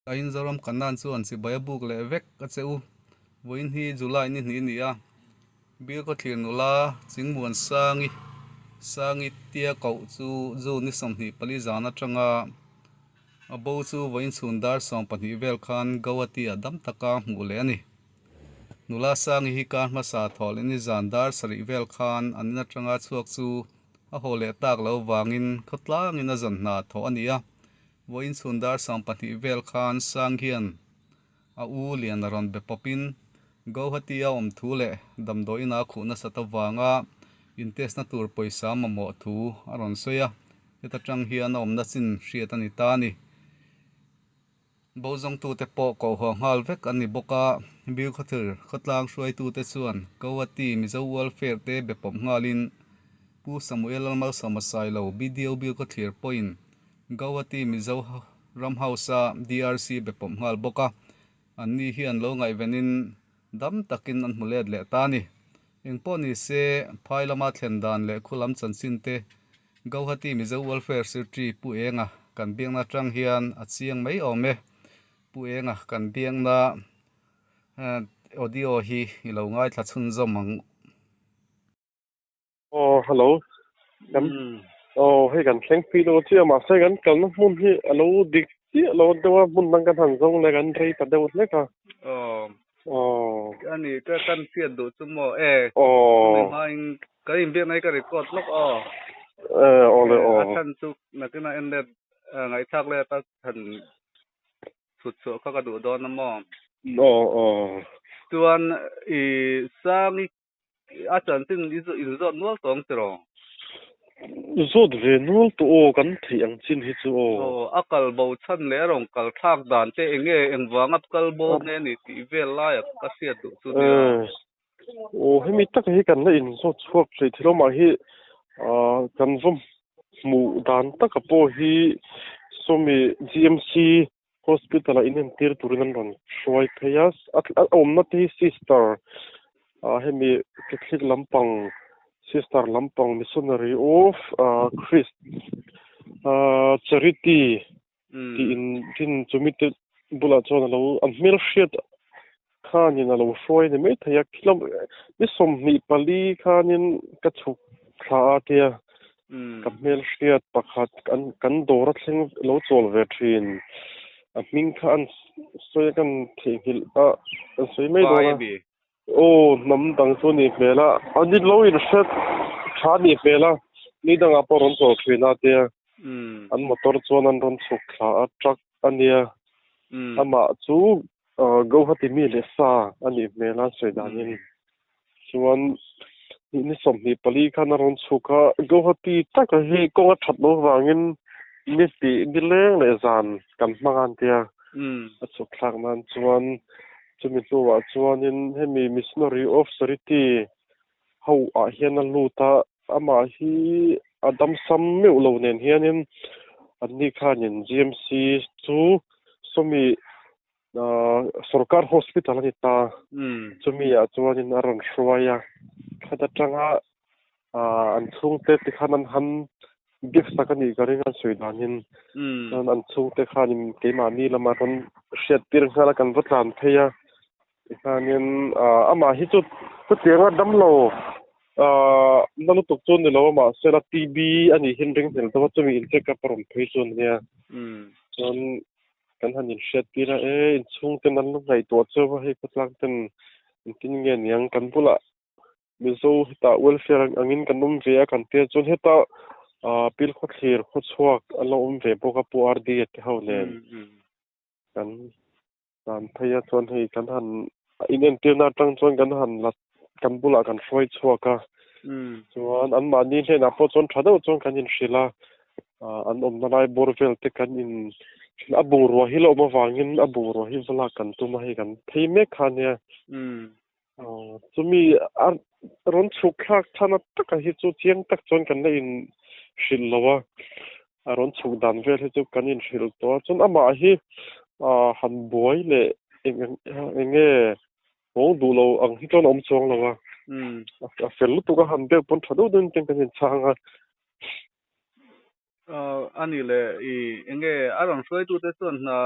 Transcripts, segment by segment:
Tain Zoram Kanan chuan chibai a buk leh vek a che u. Vawiin hi July ni hnih a ni a, Bill khawthlir nula Chingmuansangi, Sangi tia koh chu June ni 24 zan atanga a bo chu vawiin chhun dar 12 vel khan Guwahati ah dam taka hmuh leh a ni. Nula Sangi hi kar hmasa thawh leh nizan dar 7 vel khan an in atanga chhuak chu a haw leh tak loh avangin khawtlangin a zan hna thawh a ni a. Vawiin chhun dar 12 vel khan Sang hian a u Liana rawn be pawpin Guwahati a awm thu leh damdawiin a khuh nasat avanga in test na tur pawisa mamawh thu a rawn sawi a, heta tang hian a awmna chin hriat a ni ta a ni. Bo zawngtute pawh kohhaw nghal vek an ni bawk a, Bilkhawthlir khawtlang hruaitute chuan Guwahati Mizo Welfare te be pawp nghalin Pu Samuel Lalmalsawma Sailo BDO Bilkhawthlir pawhin Guwahati Mizo ram House-a DRC be pawp nghal bawk a, anni hian lo ngaihvenin dam takin an hmu let leh ta a ni. Engpawh ni se, phai lama thlen dan leh khu lam chanchin te Guwahati Mizo Welfare Secretary Pu Enga kan biakna atang hian a chiang mai awm e. Pu Enga kan biakna audio hi i lo ngaithla chhunzawm ang. Aw hello kan aw hei kan thleng pui lo chiah mahse kan kalna hmun hi a lo dik chiah lo deuh a hmun dang kan han zawng leh kan rei ta deuh hlek a. Aw ani ka kan hriat duh chu maw e Aw chumi hmain kan inbiakna hi ka record lawk aw. E aw le aw. A chhan chu nakinah en let ngaihthlak let a chhan chhut chhuah kha ka duh dawn a maw. Aw aw. Chuan i Sangi A chanchin i in zawt nual tawh ang tiraw? Zawt ve nual tawh aw, kan theih ang chin hi chu aw. Aw, a kal bo chhan leh a rawn kal thlak dan te eng nge, engvanga kal bo nge ni tih vel laia ka hriat duh chu nia. Aw, hemi taka hi kan la inzawt chhuak thei thil awmah hi kan va hmuh dan taka pawh hi sawmi GMC Hospital ah inentir turin an rawn hruai phei a, a awmna te hi sister ah hemi Catholic lampang sister lampang missionary of Christ ah charity tih in rin chumi te bulah chuan alo an hmelhriat khanin alo hruai a ni maithei a khilam ni 24 khanin ka chhuk thla a tia ka hmelhriat pakhat kan kan dawr a thleng lo chawl ve thin a hming kha an sawi a kan theihnghilh a an sawi mai dawn a aw hnam dang chu a nih hmel a an in lo inhre tha a nih hmel a ni dangah pawh rawn chawl thin a tia an motor chuan an rawn chhuk thla a truck a nia amah chu Guwahati mi leh sa a nih hmel a sawi danin chuan ni 24 khan a rawn chhuk a, Guwahati taka hi kawng a that loh vangin ni hnih ni leng leh zan kan hmang a an tia a chhuk thlak nan chuan chumi hnuah chuanin hemi Missionary of Charity ho ah hian a lut a, amah hi a damsam meuh lo nen hianin anni khanin GMC chu sawmi Sorkar hospital a ni ta. Chumi ah chuanin a rawn hruai a, khat atanga an chhungte te khan an han biak sak a nih ka ring a sawi danin chuan an chhungte khanin keimahni lama rawn hriat tir nghal a kan va tlan phei a tikhanin amah hi chu chutianga damlo na lutuk chu ni lo a mahsela TB a nih hi an ring hnel deuh a chumi in check up a rawn phei chu ania chuan Kan han inhriat tir a, e inchhungten an lo ngaihtuah cheu a, hei khawtlang ten engtin nge niang kan bulah Mizo hetah welfare angin kan awm ve a kan tia chuan heta Pil khawthlir khawchhuak an lo awm ve bawk a Pu RD a te ho nen kan dan phei a chuan hei kan han inentirna atang chuan kan han la kan bulah kan hruai chhuak a chuan anmahni hnenah pawh chuan tha deuh chuan kan inhrilh a an awmna lai bawr vel te kan in a bungrua hi la awm avangin a bungrua hi va lak kan tum a hei kan phei mek kha ania chumi a rawn chhuk thlak chhan a taka hi chu chiang tak chuan kan la in hrilh lo a a rawn chhuk dan vel hi chu kan in hrilh tawh a chuan amah hi han buai leh eng eng nge Nghawng duh lo ang hi chuan a awm chuang lo a. A fel lutuk a han deuh pawn tha deuh deuhin ten kan inchhang a. A ni le, i enge a rawn hruaitute chuan hna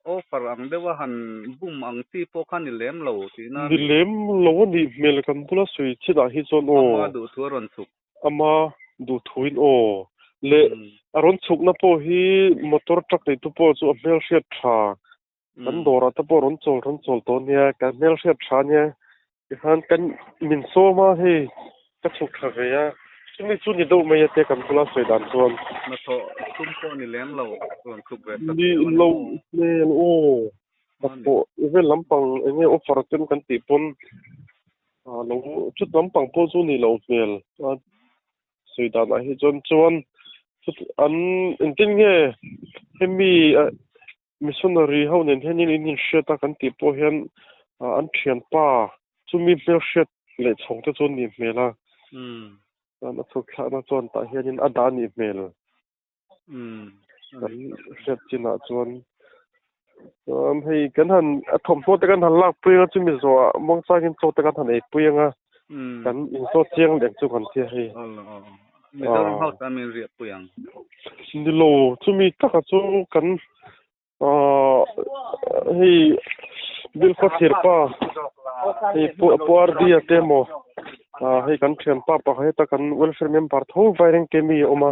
Offer ang deuha han bum ang chi pawh kha ni lem lo tihna a Ni ni. lem lo a nih hmel kan bula sawi chinah hi chuan aw. Ama duhthu a rawn chhuk. Ama duhthuin aw. Leh a rawn chhukna pawh hi motor truck neitu pawh chu a hmelhriat tha. Kan dawrah te pawh rawn chawl rawn chawl tawh nia, kan hmelhriat tha nia. Tikhan kan min sawm a hei ka chhuk tha ve a, chumi chu ni deuh mai a tia kan bula sawi dan chuan. Hnathawh tum pawh ni lem lo rawn chhuk ve tak Ni deuh a ni lo maw? hmel aw, hnathawh vel lampang eng nge offer ten kan tih pawn lo chut lampang pawh chu ni lo hmel a sawi danah hi chuan chuan an engtin nge hemi Missionary ho nen hian in inhriat a kan tih pawh hian an thianpa chumi hmelhriat leh chhawng te chu an nih hmel a. Chuan a chhuk thlakna chuan tah hianin a dah a nih hmel. Kan hriat chinah chuan chuan hei kan han a thawmhnaw te kan han lak pui anga chumi zawhah muangchangin chaw te kan han ei pui anga kan inzawt chiang leh ang chu kan tia hei. Mizoram House ah min riah pui ang. Ni lo, chumi taka chu kan hei Bilkhaw thirpa hei Pu Ardi-a te emaw hei kan thianpa pakhat heta kan welfare member tho vaireng te mi a awm a.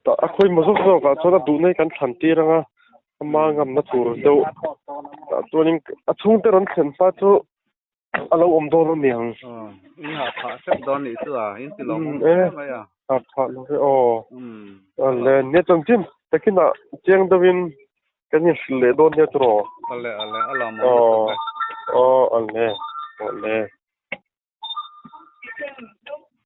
Tah a khawi maw zawk zawkah chuan a duhna hi kan thlan tir ang a, ama ngamna tur deuh. Tah chuanin a chhungte rawn thlen hma chu A lo awm dawn a niang. Aw, in hah phah hrep dawn nih chu a, in ti lawm awm hle mai a. Hah phah lo ve aw. Ale, nia chuan chin takinah chiang deuhin kan inhrilh leh dawn nia chu rawh. Ale, ale, a lawm awm lutuk e. Aw, ale, ale.